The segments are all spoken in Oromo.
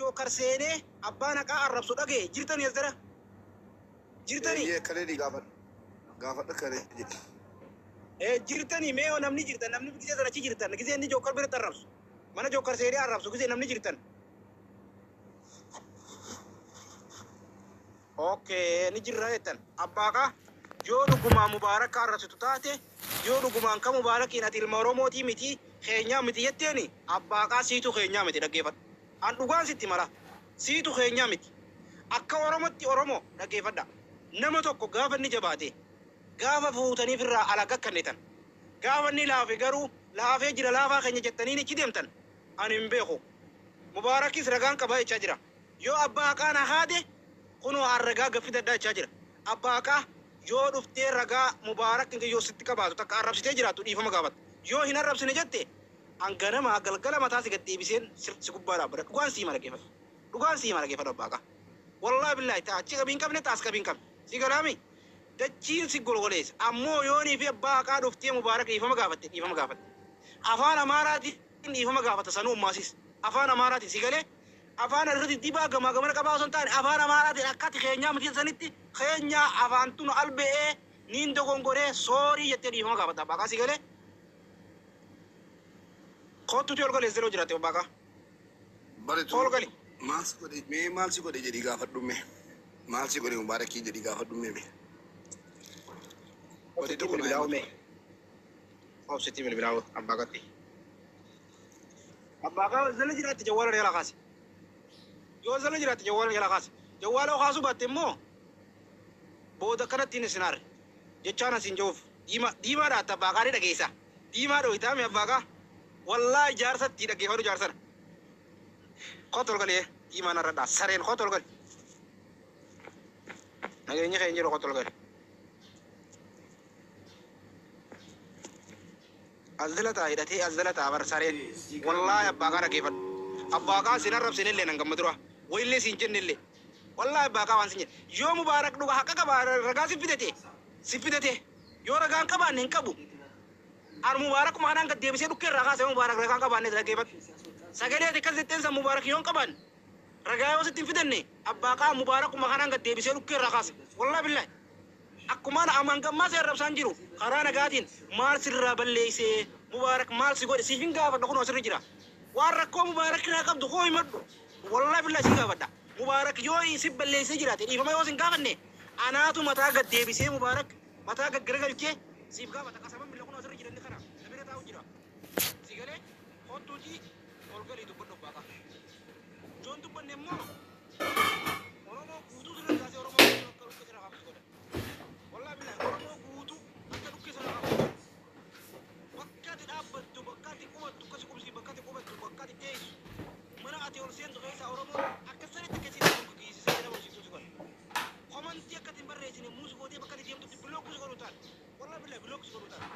Jookar seenee abbaan haqaa arrabsu dhagee jirtanii as jara jirtanii. Eeyyee kalee gaafadhu. Gaafadhu kalee jedhi. Jirtanii mee yoo namni jirtan namni gisee sana achi jirtan gisee inni Jookar biratti arrabsu mana Jookar seenee arrabsu gisee namni jirtan. Okay, ni jirra jettan. Abbaaqa yoo dhugumaan Mubaarak arrabsitu taate, yoo dhugumaan ka Mubaarakiin ati ilma Oromootii miti keenyaa miti jetteeni, abbaaqaa siitu keenyaa miti, dhaggeeffadhu. An dhugaan sitti mala. Siitu keenyaa miti. Akka Oromootti Oromoo dhaggeeffadha. Nama tokko gaafa inni jabaate gaafa fuutaniif irraa alaga kennitan. Gaafa inni laafe garuu laafee jira laafaa keenya jettanii achi deemtan. Ani hin beeku. Mubaarakis ragaan qaba jechaa jira. Yoo abbaa haqaa na haade kunoo an ragaa gaffitadhaa jechaa jira. Abbaa haqaa yoo dhuftee ragaa Mubaarak yoo sitti qabaatu takka arrabsitee jiraattu dhiifama gaafatta. Yoo hin arrabsine jette an ganama galgala mataa si gad deebiseen si gubbaa dhaabbata. Dhugaan sii mala geeffadhu. Dhugaan sii mala geeffadhu abbaa haqaa. Wallaahi billaahi ta'a achi qabii hin qabne taas qabii hin qabne. Si galaami dachiin si golgoleessa. Ammoo yoonii fi abbaa haqaa dhuftee Mubaarak dhiifama gaafatte dhiifama gaafatte. Afaan Amaaraatiin dhiifama gaafata sanuu ummaasis. Afaan Amaaraatiin si galee afaan irratti dibaa gamaa gamana qabaa osoo hin taane afaan Amaaraatiin akkati keenyaa miti sanitti keenyaa afaan tun albe'ee niin dogongoree sorry jettee dhiifama gaafata abbaa haqaa si galee. Kottuti ol galee zeroo jiraate abbaa haqaa. Baritu Ol gali. Maal si godhe mee, maal si godhe jedhii gaafadhu mee. Maal si godhe Mubaarakii jedhii gaafadhu mee mee. Bari Obsitti tokko naa bilbilaa himatu. mee. Obsitti bilbilaa abbaa haqatti. Abbaa haqaa zala jiraatti jawwaala jala kaase. Yoo zala jiraatte jawwaala jala kaase. Jawwaala kaasuu baatte immoo booda kanatti hin isin aarre. Jechaan asiin jiruuf diimaa diimaa dhaatta abbaa haqaa ni dhageessa. Diimaa dhooytaa mi abbaa haqaa? Wallaahi jaarsatti dhaggeeffadhu jaarsana. Kottu ol galee diimaa narra dhaa sareen kottu ol gali. Nageenyi keenya jiru kottu ol gali. As jala taa hidhatee as jala taa bar sareen. Wallaahi abbaa haqaa dhaggeeffadhu. Abbaa haqaa sin arrabsine illee nan gammadura. Wayillee siin jenne illee. Wallaahi abbaa haqaa waan sin jedhe. Yoo Mubaarak dhuga haqa qaba ragaa si fidate. Si fidate. Yoo ragaan qabaanne hin qabu. An Mubaarakuma kanaan gad deebisee dhukkee irraa kaasee Mubaarak ragaan qabaanne dhaggeeffadhu. Sagalee ati akkas jetteen san Mubaarak yoo hin qabaanne ragaa yoo sitti hin fidanne abbaa haqaa Mubaarakuma kanaan gad deebisee dhukkee irraa kaase. Wallaahi billaahi. Akkuma aman gammaa si arrabsaan jiru karaa nagaatiin maal sirraa balleessee Mubaarak maal si godhe siif hin gaafadha kunoo asirra jira. Waan rakkoo Mubaarak irraa qabdu koo himadhu. Wallaahi billaahi si gaafadha. Mubaarak yoo si balleessee jiraate dhiifama yoo si hin gaafanne anaatu mataa gad deebisee Mubaarak mataa gad garagalchee siif gaafata. Qasaman billa kunoo asirra jira inni kana na bira taa'u jira. Si galee kottuutii ol galii dubbadhu abbaa qaa. Yoon dubbanne immoo Oromoo guutuu sirra kaasee Oromoo guutuu akka dhukkee sirra kaaftu godha. Wallaahi billaahi Oromoo guutuu akka dhukkee sirra kaaftu godha. Bakka ati dhaabbattu, bakka ati qubattu, akkasi qubsii bakka ati qubattu, bakka ati teessu, mana ati ol seentu keessa Oromoo akka sanitti akka isin geessisee jedhama hojjetu si godha. Komantii akka ati hin barreessine muus gootee bakka ati deemtutti block si godhu taate. Wallaahi billaahi block si godhu taate.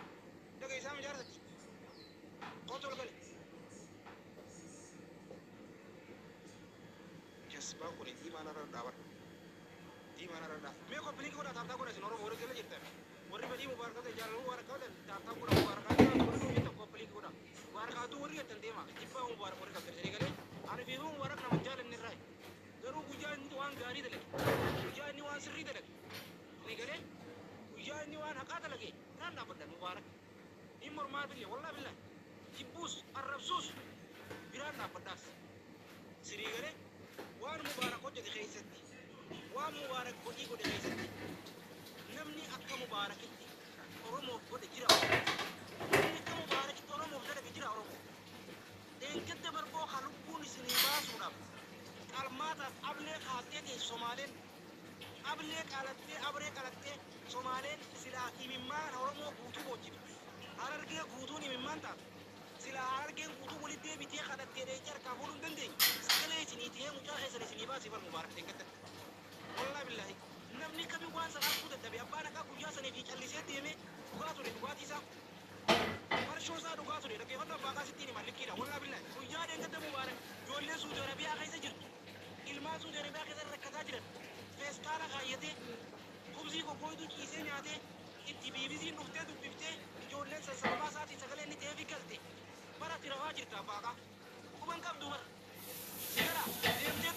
Dhageessaa mijaarsatti. Kootu ol gali. Jasbaan kun diimaa narra dhaaban. Diimaa narra dhaa. Mee copy link godhaa tap tap godhaa isin Oromoo warri jala jirtan. Warri fedhii Mubaarak ta'e jaalala Mubaarak qabdan tap tap godhaa Mubaarak haa jiraatu warri jettan copy link godhaa. Mubaarak haa du'u warri jettan deema. Jibbaa Mubaarak warri qabdan isinii galee. Ani fi Mubaarak nama jaalanne irraa. Garuu guyyaa inni waan gaarii dalage. Guyyaa inni waan sirrii dalage. Isinii galee. Guyyaa inni waan haqaa dalage irraan dhaabbadha Mubaarak. Hin mormaa bille wallaahi billaahi. Jibbuus arrabsuus biraan dhaabbadhaas. Sirii galee waan Mubaarak hojjete keessatti waan Mubaarak godhii godhe keessatti namni akka Mubaarakitti Oromoof godhe jira. Namni akka Mubaarakitti Oromoof dalage jira Oromoo. Dheengadda barboo ka lubbuun isinii baasuudhaaf qalmaataaf ablee kaattee teessu Somaaleen ablee qalattee abree qalattee Somaaleen silaa imimmaan Oromoo guutuu boojjifte. Harargee guutuun imimmaan taatu. Silaa harargeen guutuu walitti deebitee kadhattee dheechee harkaa fuudhuu hin dandeenye. Sagalee isinii ta'ee mucaa keessan isinii baasee bar Mubaarak dheengadda. Wallaahi billaahi namni kamii waan sana arguu dadhabe abbaan haqaa guyyaa sanii fi callisee deemee dhugaa ture dhugaatii isaa. Farshoo isaa dhugaa ture dhaggeeffadhu abbaa haqaa sittiin hima likkiidha. Wallaahi billaahi guyyaa dheengadda Mubaarak ijoollee Suudi Arabiyaa keessa jirtu ilmaan Suudi Arabiyaa keessa rakkataa jiran feestaala kaayyatee kubsii goggooytuu ciisee nyaatee itti BBC'n dhuftee dubbiftee ijoolleen san sababaa isaatiin sagalee inni ta'eefi galte bara ati rafaa jirta abbaa haqaa. Quban qabdu bara. Si gara deemtee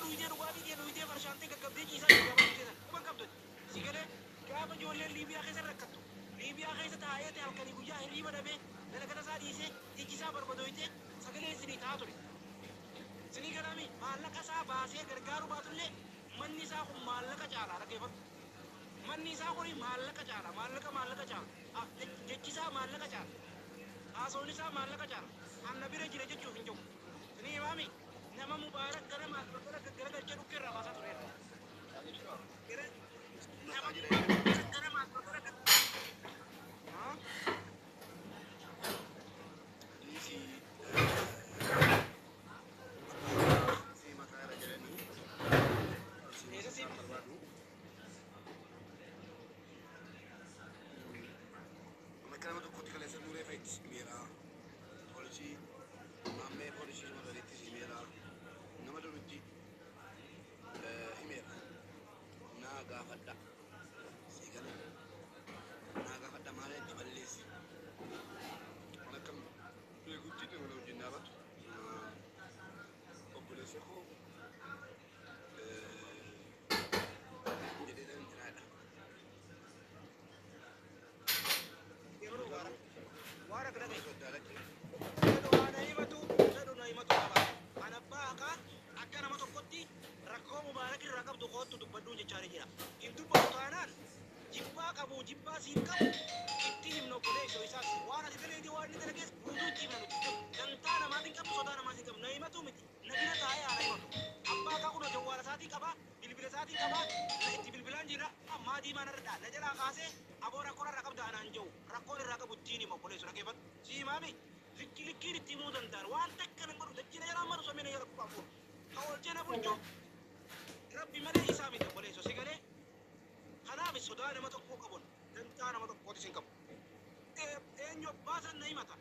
Liibiyaa keessa rakkattu. Liibiyaa keessa taa'ee halkanii guyyaa hirriiba dhabee dalagata isaa dhiisee ijji isaa barbadooyitee sagalee isinii ta'aa ture. Isinii galaami maallaqa isaa baasee gargaaruu baatullee manni isaa kun maallaqa caala dhaggeeffadhu. Manni isaa kun maallaqa caala maallaqa maallaqa caala. Jechi isaa maallaqa caala. Haasoon isaa maallaqa caala. Anna bira jira jechuuf hin jiru. Isinii himaami nama Mubaarak gara garagalchee dhukkee irraa baasaa tureera. Nama Mubaarak gara gara Dhiisii si mataa irra jedhanii si Eessa si mataa barbaadu. Akka nama tokkotti kaleessa nuuree fa'itti himeera. Poolisii maammee poolisii magariitti himeera. Nama duritti himeera. Naa gaafadha. Sii galee. Naa gaafadha maal itti balleesse. Waan akkam beekutti nama wajjin dhaabatu. Obboleessa koo jedhee jiraadha. Yeroo Mubaarak waan akka dhagaye. Soddaa lakkee. Fedhu haadha himatu, fedhu na himatu qaba. An abbaa haqaa akka nama tokkotti rakkoo Mubaarak irraa qabdu koottu dubbadhuun jechaanii jira. Hin dubbatu taanaan jibbaa qabu jibbaa siin qabu itti himna obboleessoo isaas waan ati dalaydee waan inni dalagees guutuu itti himna nuti. Dantaa namaatiin qabdu sodaa namaatiin qabdu na himatu miti na bira taa'ee haala himatu. Abbaa haqaa kun jawwaala isaatiin qaba bilbila isaatiin qaba na itti bilbilaan jira maa diimaan irra na jalaa kaasee aboo rakkoon irraa qabda anaan jiru rakkoon irraa qabu ittiin hima obboleessoo dhaggeeffadhu. Si himaami likki likkiin itti himuu danda'an waan takka nan godhu dachina jalaa maru samina jala kufa ka oolchee na bulchu rabbi malee isaa miti obboleessoo si galee. Kanaaf sodaa nama tokkoo qabun dantaa nama tokkootis hin qabu. Eenyu abbaasan na himata.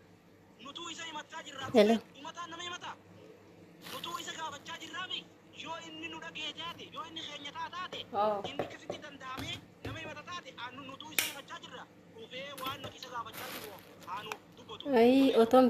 Nutuu isa himachaa jirraa Hello. himataan nama himata. Nutuu isa gaafachaa jirraami yoo inni nu dhagee taate yoo inni keenya taa taate Oh. inni akkasitti danda'amee nama himata taate anu nutuu isa himachaa jirra dhufee waan nuti isa gaafachaa jirru haa nuuf dubbatu. Ayii otoon